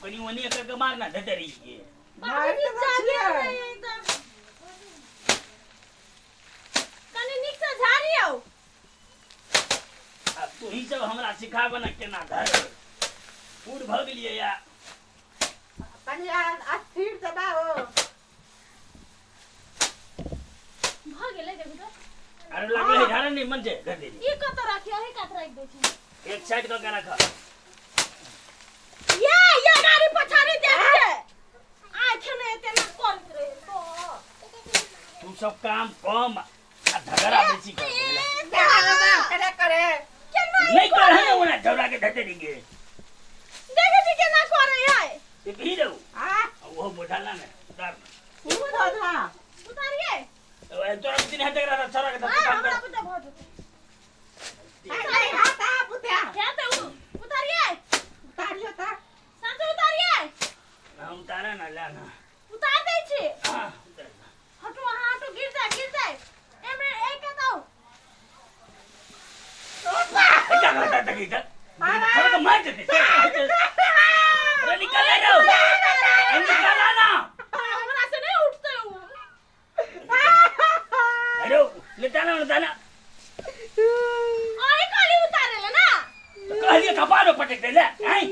कनी ओनी एकर के मारना धतरी के। बाबूजी मारि तऽ जागे छियै। नहि अइ तऽ कनी नीकसँ झाड़ियौ। आब तू ही सब हमरा सिखाबऽ ने केना धरबै। बूढ़ भऽ गेलियै या। कनी अस्थिर से बाहो। भऽ गेलै, देखू तऽ। अरे लागलै है झाड़े नहि मन छै धर। ई कतऽ राखियौ? एहि कात राखि दै छी। एक साइड कऽ के राख। ये ये गाड़ी पछाड़ी देख के आँखि ने एते ना करैत रहे तो। तू सब काम कम आ झगड़ा बेसी कर देला। केना करे? केना नहीं कर है ओना झगड़ा के धते देंगे। देखे छी केना करे है। ये भी रहो। आ वो बोझाला ने उतार। बोझा उतारिए। तो तोरा बुद्धि नहीं हेतै रहा छोरा के हाँ काम हमरा कर। बुते भऽ जेतै। नहीं हाथ आ बुते। हे तऽ उतारिए। उतारियो तऽ। साँचे उतारिए। ना उतारा ना ला ना। उतार दै छी। हाँ, उतार। हटो अहाँ हटो, गिर जाए गिर जाए। एमे एक बताओ। क्या करता था इधर छोरा के मार देते। अरे निकल ले जाओ, निकल आना। हमरा से नहीं उठते उ। अरे लेता ना लेता ना। अरे खाली उतारे ले ना। तो कहलिए कपार में पटक दे ले हैं।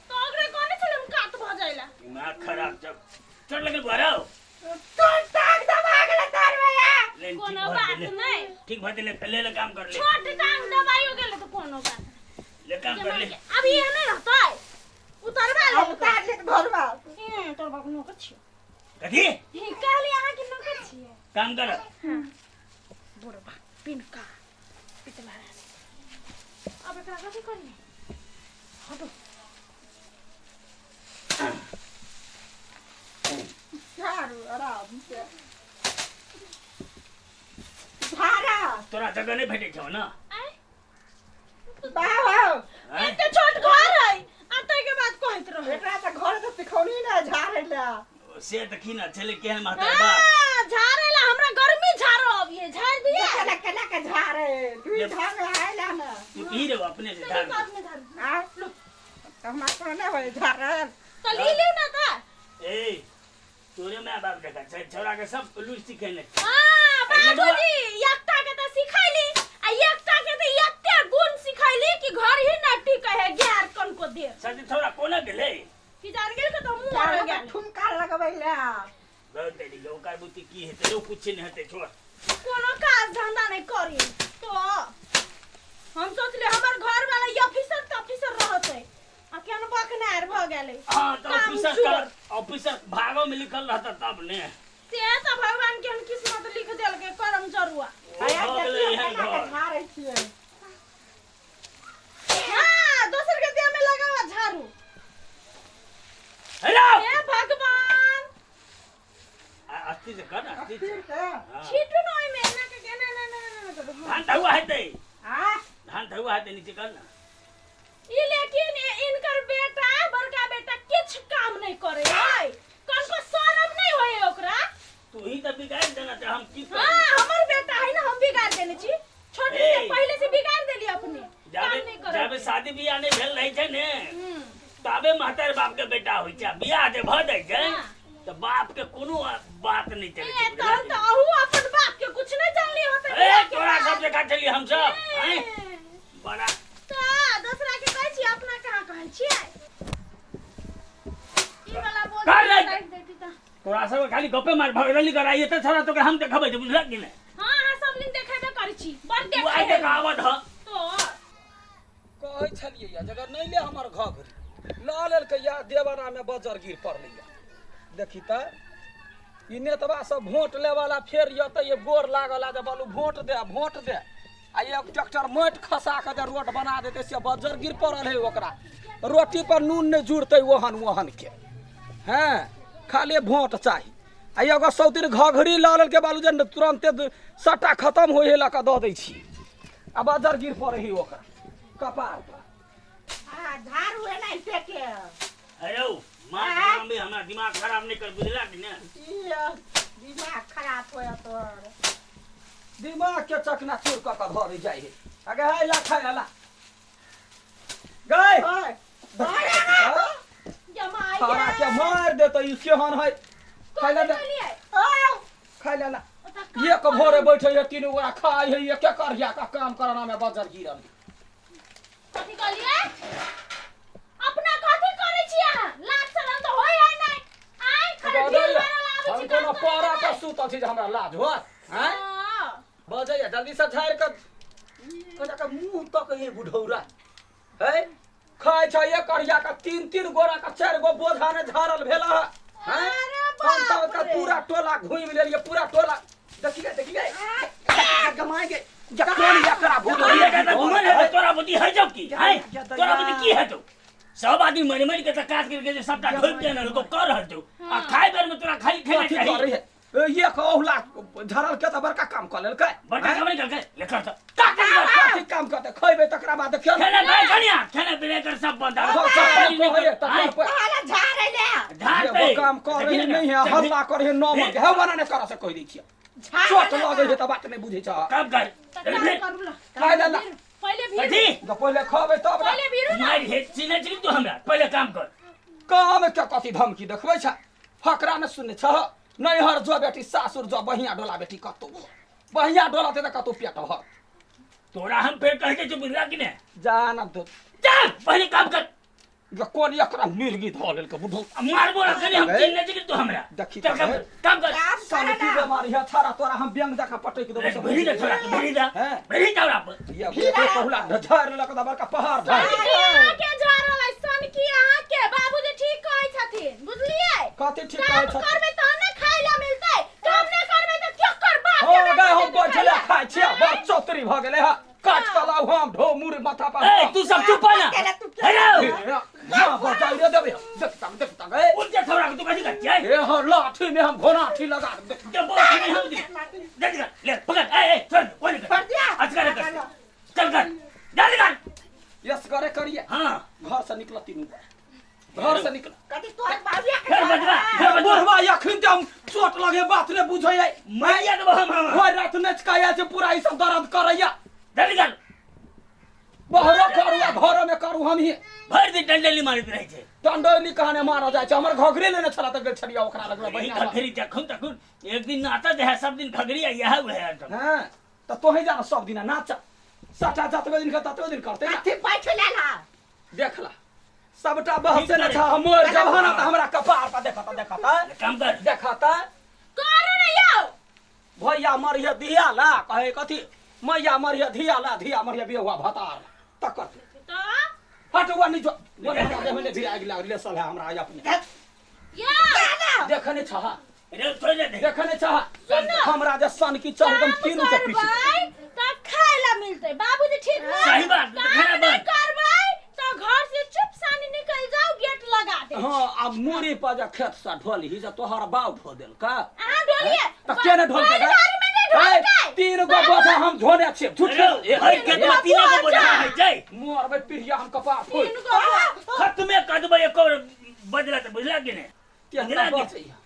तो ओकरे कहने छले हम कात भ जाइला। दिमाग खराब जब चढ़ लगल भराओ। तू टांग दबा गेलै तार भैया। ले ठीक कोनो भर बात दे ले। नहीं। ठीक भर दे ले, ले ले काम कर ले। छोट टांग दबाइयो गेलै तऽ कोनो बात नहीं। ले काम कर ले। अब ये नहीं रहतै, उतरबा ले। अब उतार ले घरवा। तोर बाप नौकर छियो। कथी? ही कहली अहाँ के नौकर छियै। काम कर। हां बुढ़बा पिनका पितला। अब एकरा कथी करिए? हटो। झाड़ू आराम से झाड़ा। तोरा जगह नहीं भेटै छौ ना? आय बाबा। हैं? एते छोट घर है आ ताहि के बाद कहैत रहे। एकरा तऽ घर से सिखौनी ने झाड़े ला। से देखी ना छलै केहन माता बाप। हाँ, झाड़े ला हमरा गर्मी झाड़ो, अभी झाड़ दिए। केना केना के झाड़े दुई ढंग आइला ना। तू पी रहो अपने से झाड़। कात में झाड़। आ तऽ हमरा कोनो नहि होइ झाड़ल। तो ली लिउ ना तऽ। ए तोरे my बाप देखा छै छोरा के सब लूज सिखेने। हाँ बाबूजी, एकटा के तऽ सिखैली आ एकटा के तऽ एते गुण सिखैली कि घर ही न टिकै है गैर कनको देर। सच छोरा कोना गेलै? कि जान गेल के तऽ मुँह आर गेल। ठुमका लगबै ला। बहुत देरी के ओकर बुद्धि की हेतै रो, कुछ नहि हेतै छोड़। कोनो काज धंधा नहीं करी तो हम सोचले हमर घर वाला ये ऑफिसर त ऑफिसर रहते आ केन बकनार भ गेलै। हाँ तो काम ऑफिसर चोर। कर ऑफिसर भागो में लिखल रहता तब ने। से त भगवान के हम किस्मत लिख देलकै करम जरुआ। ओ भऽ गेलै एहन केना के घर। झाड़ै छियै? हां, दोसर के देह में लगावा झाड़ू। हेलो हे भगवान। अस्थि से कर ना, अस्थि से। फिर से। हाँ। छीटू न ओइमे ना के ना ना ना ना ना करू। धान धुआ हेतै। आ धान धुआ हेतै, नीचे कर ना। ई लेकिन इनकर बेटा बड़का बेटा किछ काम नहीं करे है, कनको शरम नहीं होय ओकरा। तू ही तऽ बिगाड़ देना तऽ हम की करी? हाँ हमर बेटा है ना, हम बिगाड़ देने छी छोटे से। ए। पहले से बिगाड़ देली अपने काम जाबे नहीं करे। जाबे शादी बियाह नहीं भेल रहै छै ने हम्म। ताबे महतार बाप के बेटा होइ छै, आ बियाह जे भऽ जाइ छै हाँ। तऽ बाप के कोनो बात नहीं चलै ए छै। तहन तऽ अहू अपन बाप के कुछ नहीं जानली होते। ए तोरा सब जगह छली हम सब हैं बड़ा। तऽ दोसरा के कहै छी, अपना कहाँ कहै छियै? ई वाला बोझ कर रे। राखि देती तऽ। तोरा सब खाली गप्पे मार भगरली कराइए तऽ छोरा तोरा हम देखबै छै, बुझलक कि नहि? हाँ अहाँ सब दिन देखेबे करै छी, बड़ तू आइ देखे। देखावत ह तो कहै छलियै या जगह नहि ले हमर घघरी लऽ लेलकै या देवरामे बजर गिर पड़लै या। देखी तऽ ई नेतबा सब वोट लेवला फेर यऽ तऽ ये गोर लागल आ जे बोलू वोट दे वोट दे, आ एक ट्रैक्टर माटि खसा कऽ जे रोड बना देतै से बजर गिर पड़ल है ओकरा। रोटी पर नून नहि जुड़तै ओहन ओहन के हैं, खाली वोट चाही। आ एगो सौतीन घघरी लऽ लेलकै बालू जे तुरन्ते सट्टा खतम होइ है लऽ कऽ दऽ दै छी आ बजर गिर पड़ै है ओकरा कपार पर। आ झाड़ू एनाहिते के। हेलो माँ में हमरा दिमाग खराब नहीं कर, बुझला कि ने? ई दिमाग खराब होय तोर। दिमाग के चकना चूर कऽ कऽ धऽ दै जाइ है। अगे है ला खाय ला गए। ओए हाँ? जमाई। छाड़ा के मार देतै ई केहन है खाइ ला दे कहलियै खाइ ला ला ओतऽ काम एक भोरे बैठे है तीन गोरा खाइ है एक करिया का काम करना में बजर गिरल कथी कहलियै अपना कथी करै छी अहाँ लाज शरम तऽ होय है नहि आइ खाली ढील मारल आबै हम छी कोनो काम पारा करै पर सुतल छी जे हमरा लाज होत हैं हँ। बजैया जल्दी से झाड़ि कऽ कनिका के मुंह तक हे बुढ़ौरा है खाइ छै एक अढ़िया के तीन तीन गोरा के चारि गो बोझा ने झाड़ल भेल है हैं? अरे हम तऽ बाप ओकर रे। पूरा टोला घुमि लेलियै पूरा टोला देखिए देखिए गमाएंगे जखन एकरा तोरा भूत घुमल है तोरा बुद्धि है जब की है तोरा बुद्धि की है तो सब आदमी मरि मरि के तऽ काज करके जे सबटा ढोपि देने रहतो कर रहल छौ आ खाय बेर में तोरा खाली खेना कथी चाही करै है एक औला झड़ल के तऽ बड़का काम कऽ लेलकै बड़का काम नहीं करके ले कर तो कथी काम करतै खैबै तकरा बाद देखियौ ने खेना भाई कनिया खेना पीना कर सब बंद सब सब कहैए तकर पर कहला झाड़ै ले झाड़ एगो काम कर रहे नहीं है हल्ला कर रहे नौ मन के है बना नहीं कर से कह दै छियै चोट लगे है तऽ बात नहीं बुझै छ काम कर तऽ चल काम फिर करू ला। खाइ ले ला। पहिले भीड़ कथी तऽ पहिले खबै तब ने पहिले भीड़ू ना मार हे चिन्है छी तू हमरा पहिले काम कर काम के कथी धमकी देखबै छ फकरा ने सुनने छ नैहर जो बेटी सासुर जो बहिया डोला बेटी कतौ बहिया डोला तऽ कतौ पेट भर तोरा हम फेर कहै छी बुझला कि ने जा न तो जा पहिले काम कर जे कोन एकरा मिर्गी धऽ लेलकै बुढ़ऊ आ मारबो रखने हम चिन्है छी तू हमरा देखी चल काम तऽ कर काम कर काम सन करे की ना बेमारी है छाड़ा तोरा हम व्यंग जकाँ पटकि देबौ सब भेड़ी दे छोरा के भेड़ी दे हैं? भेड़ी तोरा पर ये ये पहुला झाड़ लेलक तऽ बड़का पहाड़ झाड़ सनकी अहाँके झड़ल अइ सनकी अहाँके बाबूजी ठीक कहै छथिन बुझलियै कथी ठीक कहै काम छथिन करबै तहन ने खाइ लए मिलतै काम नहि करबै तऽ केकर बाप के हो बेटा गए हम देतै बैठले खाइ लए? खाइ छियै बड़ चौतरी भऽ गेलै हँ काट कऽ लाउ हम ढो मुड़ माथा पर ए तू सब चुप ना केला तू हेलो हाँ बजाइए देबै हम देखता देखता गए उठ जा छोरा के तू कथी कर छियै हे हाँ लाठी में हम घोनाठी लगा देब जब बोल नहीं हम दे दे दे ले पकड़ ए ए छोड़ कोई नहीं छोड़ कर दिया अजगर कर चल कर जल्दी कर यस करे करिए हाँ घर से निकल तीनू घर से निकल कथी तोहर बाबुआ के फिर बजवा फिर बजवा बुढ़वा अखन तऽ हम चोट लगे बात नहि बुझैया मारिया देबो हम हम भरि रात नचि कऽ आयल छै पूरा ई सब दर्द करैया जल्दी कर बहरो करू आ घरो में करू हम ही भरि दिन डंडली मारैत रहै छै टंडोली कहाने मारल जाइ छै हमर घघरे लेने छला तऽ गेल छलियै ओकरा लग बहिना लग। घघरी जखन तखन एक दिन नाचत है सब दिन घघरी आ इएह उएह हरदम। हँ तऽ तोहे जा सब दिना नाच सटा जतबे दिन के ततबे दिन करते ना कथी बैठ लेला देखला सबटा बहसे न छा हमर जवाना तऽ हमरा कपार पर देखता देखता काम कर देखता करू ने यौ भैया मरिहे धिया ला कहे कथी मैया मरिहे धिया ला धिया मरिहे बेहुआ भतार तकर तऽ हट हुआ नहीं जो बोले भी आगि लागल ले साला हमरा अपने यौ देखने छहा रे छोड़ दे देखने छहा हमरा जे सन की चढ़ एकदम काम तीनू के पीछे करबै तऽ खाय ला मिलतै बाबूजी ठीक ना सही बात, काम खाना नहि बंद। करबै तऽ घर से चुप सानी निकल जाओ गेट लगा दे हाँ अब मुड़ी पर जे खेत से ढोलही जे तोहर बाप ढो देल का अहाँ ढोलिए तऽ के ने ढोल के बाड़ी में नहि ढोलकै तीन गो बोझा हम ढोने छियै झूठे भरि के तो तीन गो बोझा है जय मरबै पिरिया हम कपार फोड़ तीन गो खत्मे कर देबै एको बदला तऽ बुझला कि नहि तेहना बचैया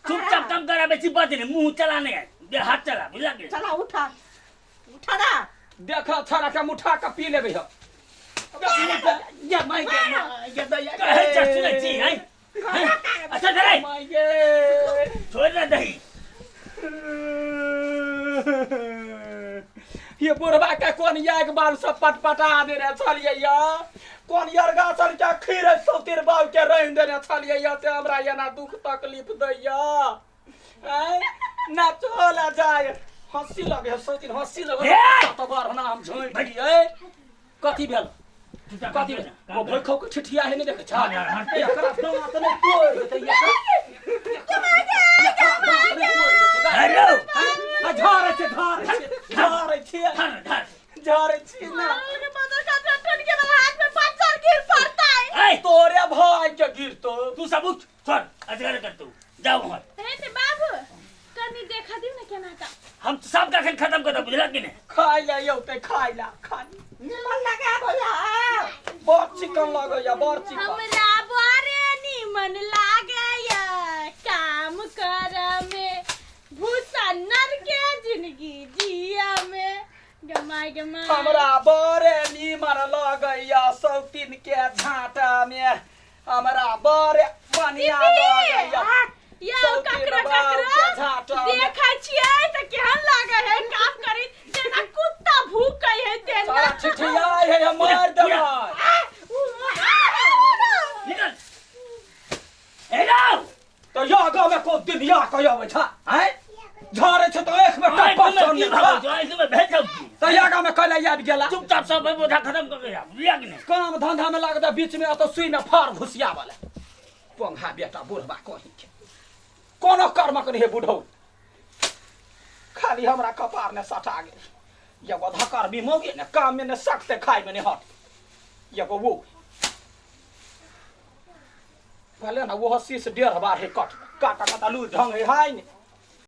चुपचाप काम करा बेसी बज नहीं मुंह चला नहीं है दे हाथ चला बुझला कि चला उठा उठा ना देख छड़ा के मुठा के पी लेबै हम या माय गे माय गे दैया कहे जा सुनै छी हैं अच्छा धरे माय गे छोड़ दे दही ये बुढ़वा के कोन एक बार सब पटपटा देने छलियै या कोन यरगा छल के खीर सौतिर बाब के रहि देने छलियै या से हमरा एना दुख तकलीफ दैया आँय ना चला जाय हंसी लगे है सौतिर हंसी लगे हे! त बार ना हम झोंकि दियै कथी भेल कथी भेल ओ भैखौ के ठिठिया है नहीं देखे छा एकरा दांत नहीं तोड़ देतै एकरा दांत नहीं तोड़ देतै हेलो आ झारै छै झारै छै झारै छियै धर धर झारै छियै ना के बदल का टन के वाला हाथ में पत्थर गिर पड़ता है ए तोरे भाई के गिरतो तू सब उठ छोड़ अजगर कर तू जाओ वहां हे ते बाबू कनी देखा दियो ना केना का हम सब का खत्म कर दो बुझला कि नहीं खाइ ला यौ ते खाइ ला खा निमन लगा भैया बड़ चिकन लगैया बड़ चिकन हमरा बड़े निमन लागैया काम कर में भूसा नर के जिंदगी जिया में गमाय गमाय हमरा बड़े नीमन लगैया सौतीन के झाँटा में हमरा बड़े कनिया लऽ यौ सौतीन ककरा बाप के ककरा झाटा में। देखै छियै तऽ केहन लागै है काम करी जेना कुत्ता भूकै है तेना। सारा ठिठियाइ है, हम मारि देबै। निकल ए जाओ। तऽ यह गाँवमे को दिन यह कह अबै छ आँय झरे छ तऽ आँखिमे आँखिमे टप्पा की चढ़ने छ। भागै छौ? आँखिमे भेज जाउ की? तऽ यह गाँवमे कैला आबि गेला? चुपचाप सब बोझा खत्म कऽ के जा, बुझलियै कि नहि? काम धंधामे लागता, बीचमे एतऽ सुइमे फाड़ घुसियावला पोंघा बेटा बुढ़बा कहीं के कोनो कर्मक नहीं है। बुढ़ौ खाली हमरा कपार ने सटा गेल। एगो धकर भी मौगे ने काम में ने सकते, खाय में ने हट। एगो वो पहले ना वो शीश 1.5 बार है कट काटा काटा लू ढंग है हाय ने।